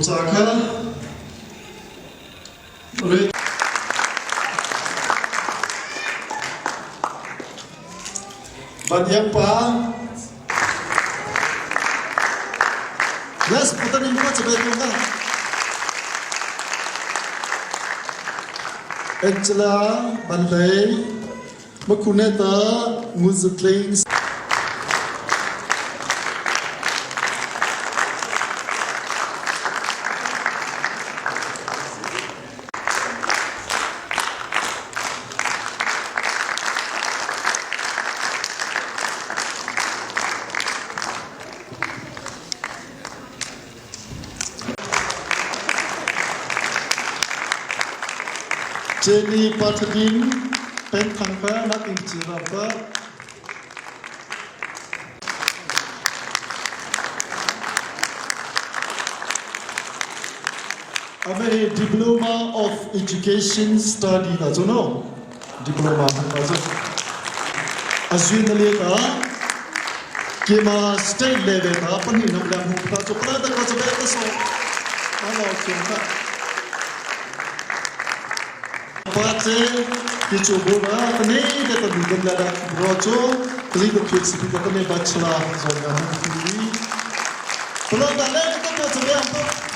Ca kha Van Iang pa Yes, putan in ko chabe tu na. Angela Banlei Makuneta Nguzatling Jenny Pathadin Penthang ka nak in cira ka Ame Diploma of Education Study ta chu no Diploma ta chu Azui na le ta kema state level ta pani nam lam hu ta chu pala ta ko chu be ta so ano khiam ta Pa ce ti chu bu ba ta ne te ta nu kan la da ro chu tli ko khit si ta ne bachelor zon ga hu ti pala ta le ta ko chu be am to.